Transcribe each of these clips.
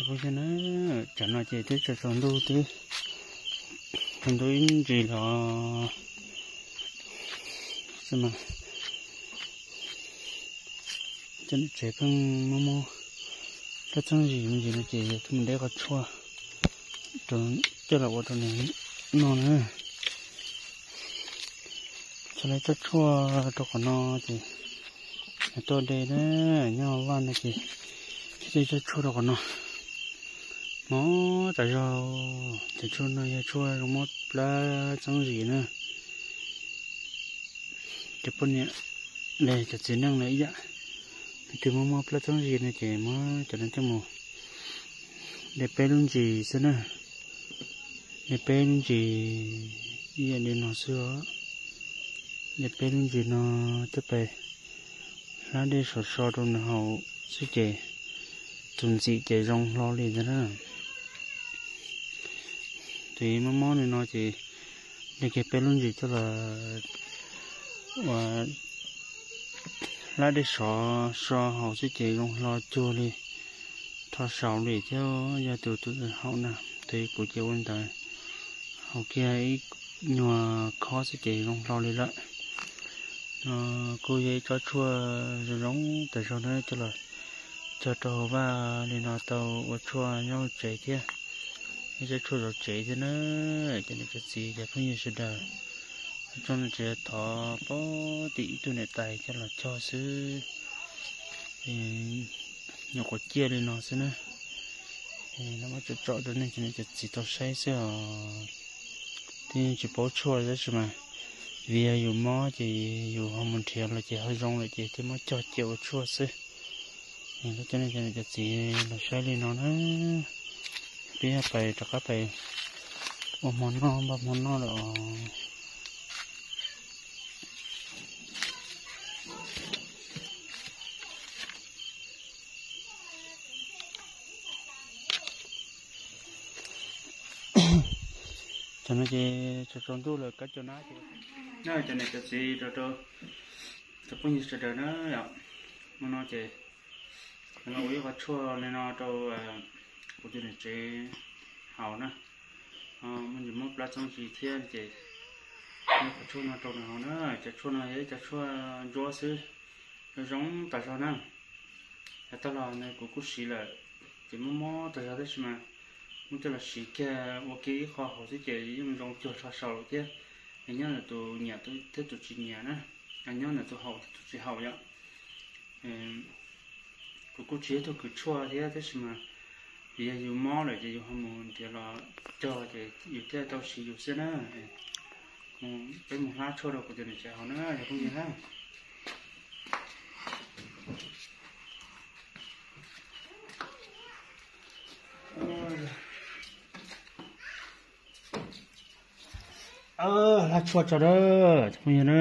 Ub, xyov na, tsam no ces twb tsaus tsaus ntuj twb tsaus ntuj ib ntsis los xwb mas, cov niam tsev pheej mob mob plab txeeb zis me ntsis no ces yog tuaj mus deb qhov tshuaj rau coj los ua rau nws noj na. Txhua lawv tsob tshuaj rau qhov no ces tuaj de na, nyob vaj no ces thiaj li tsob tshuaj rau qhov no. Mob tas zog, cov tshuaj no yog tshuaj zoo mob plab txeeb zis na. Cov poj niam los cov txiv neej los ib yam, leej twg mob mob plab txeeb zis no ces muab cov no coj mus de peb lub ntsis xwb na. De peb lub ntsis ib yam li no xwb os. De peb lub ntsis no coj pais hlab dej sov so rau nws haus xwb ces tus ntxim ces zoo hlo li ntag na. Tus mob mob li no ces de kiag peb lub ntsis coj los ua hlab dej sov so haus xwb ces zoo hlo cuag li rho saud li thiab. Yog tus tus haus na, tus kuv ces ua li ntawd, haus kiag ib nyuag khob xwb ces zoo hlo li lawm. No kuj yog ib tsob tshuaj zoo zoo tas zog na, coj los cog rau hauv vaj li no tau ua tshuaj nyob hauv tsev thiab, ib tsob tshuaj zov tsev thiab na. Cov niam cov txiv cov phooj ywg sawv daws, tsob no tseem thov pab tim ib tug niam tais coj los cog xwb. Nyuam qhuav ciaj li no xwb na. Los muab tsom tsom rau nej cov niam cov txiv tau saib xwb os. Twb tsis paub tshuaj tab sis mas vim yog yus mob ces yus ho mus nrhiav los ces ho zoo lawm ces thiaj muab cog cia ua tshuaj xwb. Coj nej cov niam cov txiv los saib li no na. Peb pais rov qab pais ua hmo noj npaj hmo noj lawm os. Tam no ces tsaus tsaus ntuj lawm, kab cov nab ces, cov niam cov txiv rau rau cov phooj ywg sawv daws na yom. Hmo no ces los ua ib qho tshuaj li no rau kuv tus niam tsev haus na. Muaj ntsis mob plab txob zis thiab ces ua qhov tshuaj no rau nws haus na. Cov tshuaj no yog ib cov tshuaj ntsuab xwb, zoo zoo tas zog na. Yav tag los kuv kuj siv lawm ces mob mob tas zog tab sis mas muab coj los siv kiag ua kiag ib qho haus xwb ces yeej zoo cuag rho saud lawm thiab. Nyob ntawm tus nyiam thiab tus tsis nyiam na, nyob ntawm tus haus thiab tus tsis haus yom. Kuv kuj tsis yog tug kws tshuaj thiab tab sis mas vim yog yus mob lawm ces yus ho mus nrhiav los cog ces yus thiaj tau siv yus xwb na. Peb mus hlab tshuaj rau kuv tus niam tsev haus na yog phooj ywg na. Hlab tshuaj tso da, cov phooj ywg na.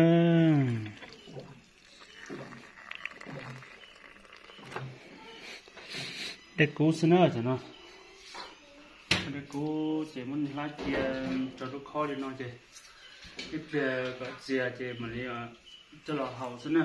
Dej kub xwb na cov no. Dej kub ces muab hlab cia rau lub khob li no ces ib pliag kom txias ces mam li coj los haus xwb na.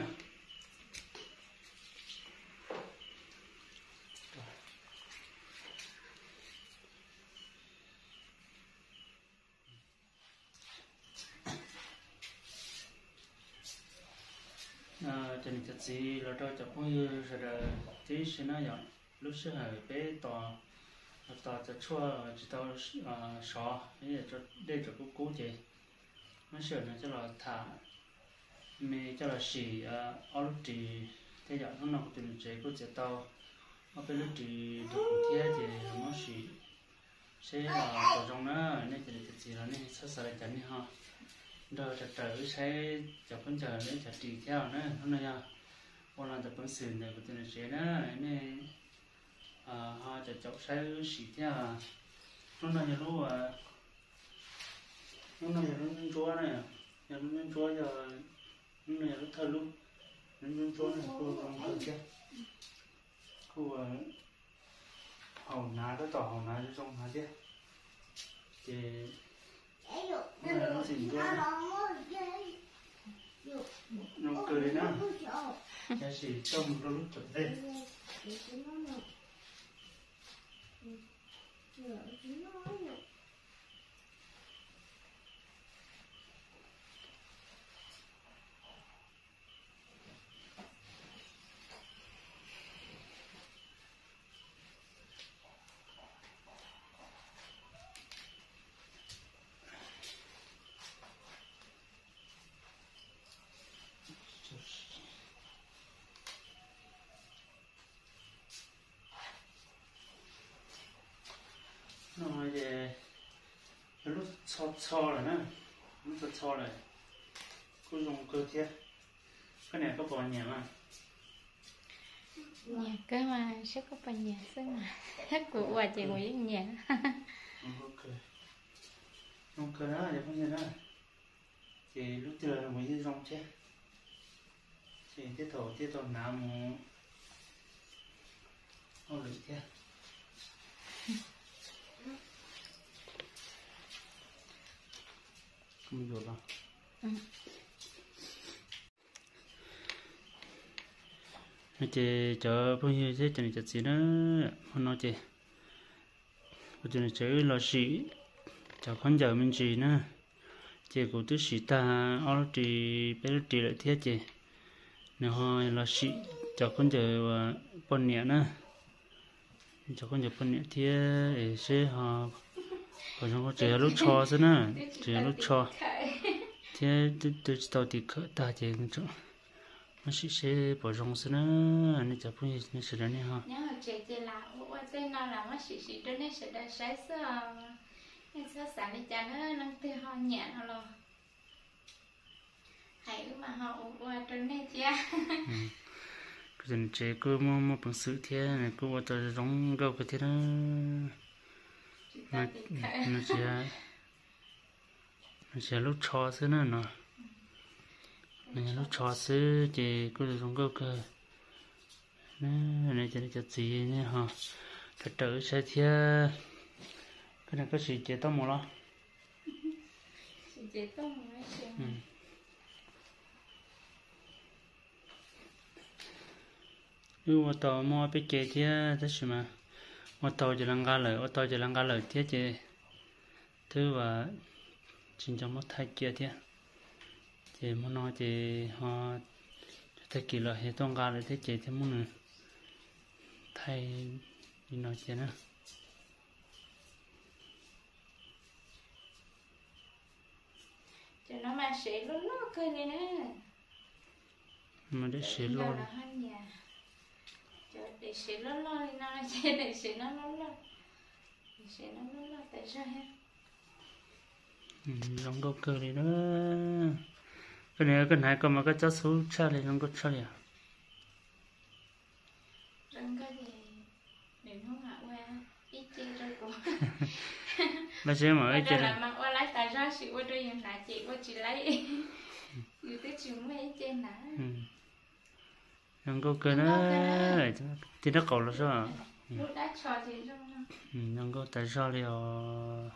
Cov niam cov txiv los rau cov phooj ywg sawv daws tib si na yom, lub sij hawm peb tos, tos cov tshuaj tsis tau sov, dej tseem kub kub ces muab sij hawm no coj los tham me coj los sim ob lub ris thiab yom. Hnub no kuv tus niam tsev kuj txiav tau ob peb lub ris rau kuv thiab ces muab sim seb puas zoo na. Nej cov niam cov txiv los nej txhob xav li cas nej ho nrog raws raws wb saib cov khaub ncaws lawv cov ris thiab na. Hnub no yog ua los ntawm peev xwm ntawm kuv tus niam tsev na, nej ho caum caum saib wb sim thiab. Hnub no yog lub, hnub no yog lub ntsuab na, yog lub ntsuab, yog hnub no yog lub thawj lub, lub ntsuab ntsuab no kuj zoo kawg thiab, kuj haus hnav tab tom haus hnav zoo hnav thiab. Ces lub ntxim ntsuab zoo kawg li na, tab sis coj mus rau lub tsev ntej. No ces lub txho txho lawm na, lub txho txho lawm, kuj zoo kawg thiab. Koj niam koj puas nyiam mas? Nyiam kawg mas, saib koj puas nyiam xwb mas. Kuv ua ces kuv yeej nyiam. Zoo kawg na cov phooj ywg na. Ces lub twg los mus yeej zoo thiab. Ces tej thaum thiaj tau hnav mus hauj lwm thiab. Ces cov phooj ywg thiab cov niam cov txiv na, hmo no ces kuv tus niam tsev wb los sim cov khaub ncaws me ntsis na, ces kuv twb sim tag ob lub ris peb lub ris lawm thiab ces nws ho los sim cov khaub ncaws poj niam na, cov khaub ncaws poj niam thiab es seb ho puas zoo, tsuas yog lub tsho xwb na, tsuas yog lub tsho thiab twb tsis tau tiv khawm tag ces muab sim seb puas zoo xwb na. Nej cov phooj ywg nej sawv daws nej ho. Nyob hauv tsev ces lam ua ua tej no lam muab sim sim rau nej sawv daws saib xwb os. Nej txhob xav li cas na, leej twg ho nyiam no los hais wb mas ho ua ua rau nej thiab. Kuv tus niam tsev kuj muaj muaj peev xwm thiab nws kuj ua tau zoo nkauj kawg thiab na. Nws tsis yog lub tsho xwb na no, nws yog lub tsho xwb ces kuj zoo nkauj kawg. Nej cov niam cov txiv nej ho raws raws wb saib thiab. Koj niam koj sim ces tau mus los? Wb ua tau muaj ob peb ce thiab tab sis mas ua tau ces lawv nqa lawm, ua tau ces lawv nqa lawm thiab ces twb tsis nco muab thaij cia thiab. Ces hmo no ces ho tag kis los yog tuaj nqa lawm thiab ces thiaj muab nws thaij li no cia na. Cov no mas sev loj loj kawg li na. Mas dev sev loj, cov dev sev loj loj li no ces dev sev no loj loj, dev sev no loj loj tas zog thiab. Zoo nkauj kawg li na. Koj niam, koj hnav koj mas koj cob xub tshaj li, zoo nkauj tshaj li os. Zoo nkauj ces nws hnub mam ua ib ce rau kuv. Laj seb mam ib ce, mas ua laib tas zog sis ua rau yus hnav ces ua tsis laib. Yus twb tsis muaj ib ce hnav. Zoo nkauj kawg na. Tij dab qaum los soj. Zoo nkauj tas zog li os.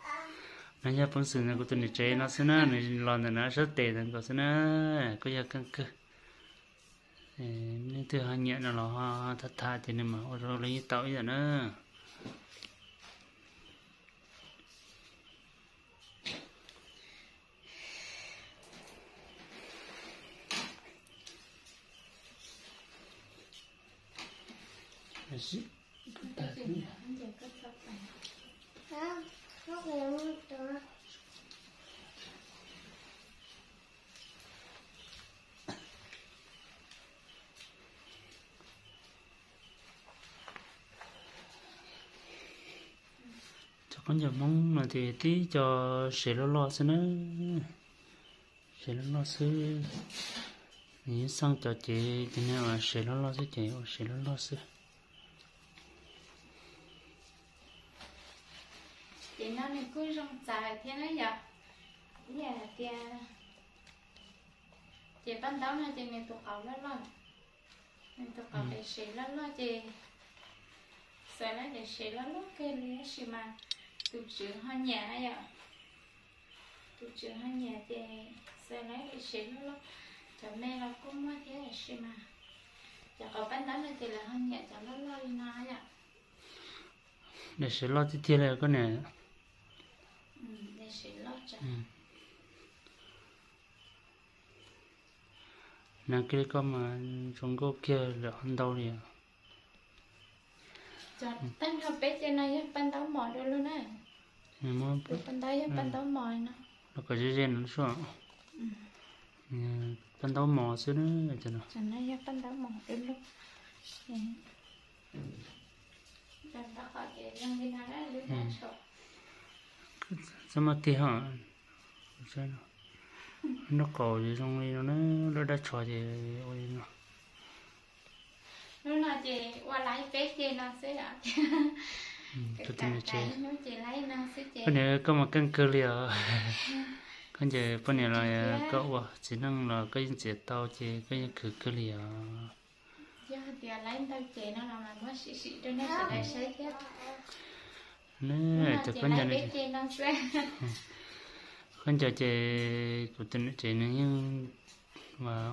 No yog peev xwm ntawm kuv tus niam tsev no xwb na, nws los ntawm no sab tes ntawm nkaus xwb na. Kuj yog keej kawg. Leej twg ho nyiam no los ho tham tham ces nws mam ua rau lawv yeej tau ib yam na. Cov khaub ncaws Hmoob no ces tib co sev loj loj xwb na, sev loj loj xwb. Nws yeej xeej cov cev ces nws ua sev loj loj xwb ces ua sev loj loj xwb. Ces no nws kuj zoo txaws thiab na yom. Ib yam hais tias ces paj ntaub no ces nws tus qauv loj loj, nws tus qauv daim sev loj loj ces xav lawv daim sev loj loj kawg li tab sis mas tus tswv ho nyiam na yom. Tus tswv ho nyiam ces xav lawv daim sev loj loj. Cov me los kuj muaj thiab tab sis mas cov qauv paj ntaub no ces lawv ho nyiam cov loj loj li no yom. Dej siav loj tiag tiag li koj niam. Nag kiag li koj mas zoo nkauj kiag lawm ntau li os. Tag nrho peb ces no yog paj ntaub mos dua lug na. Paj ntaub yog paj ntaub mos no. Los kom ze ze no xwb. Paj ntaub mos xwb na. Yog paj ntaub mos dua lug. Txhob maj tig ho. Nraub qaum zoo li no na, lub dab tsho ces ua li no. Lub no ces ua laib peb ce no xwb. Koj niam, koj mas keej kawg li os. Koj ces poj niam los koj ua txiv neej los koj yeej txiav tau ces koj yeej khwv kawg li os. Yog hais tias laib ntau ces no los muab sim sim rau nej sawv daws saib thiab. Khaub ncaws ces kuv tus niam tsev nws yeej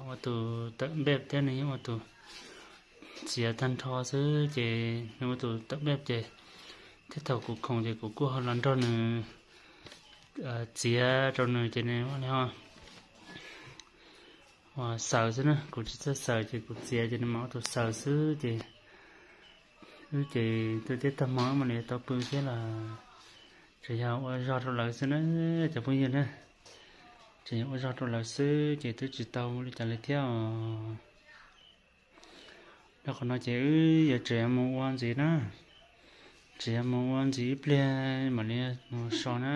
ua tus tawm npej thiab nws yeej ua tus txiav tag nrho xwb ces nws ua tus tawm npej ces thiab thaum kuv khoom ces kuv kuj ho los nrog nws txiav rau nws ces nws ua li ho xaws xwb na, kuv tsis txawj xaws ces kuv txiav ces nws mam ua tus xaws xwb ces wb ces twb tag hmo mam li tau pw thiab los tseem yog ua zog rau lawv xwb na cov phooj ywg na. Tseem yog ua zog rau lawv xwb ces twb tsis tau li cas li thiab os. Rau qhov no ces wb yuav tseem mus ua ntxiv na, tseem yuav mus ua ntxiv ib pliag mam li mus so na.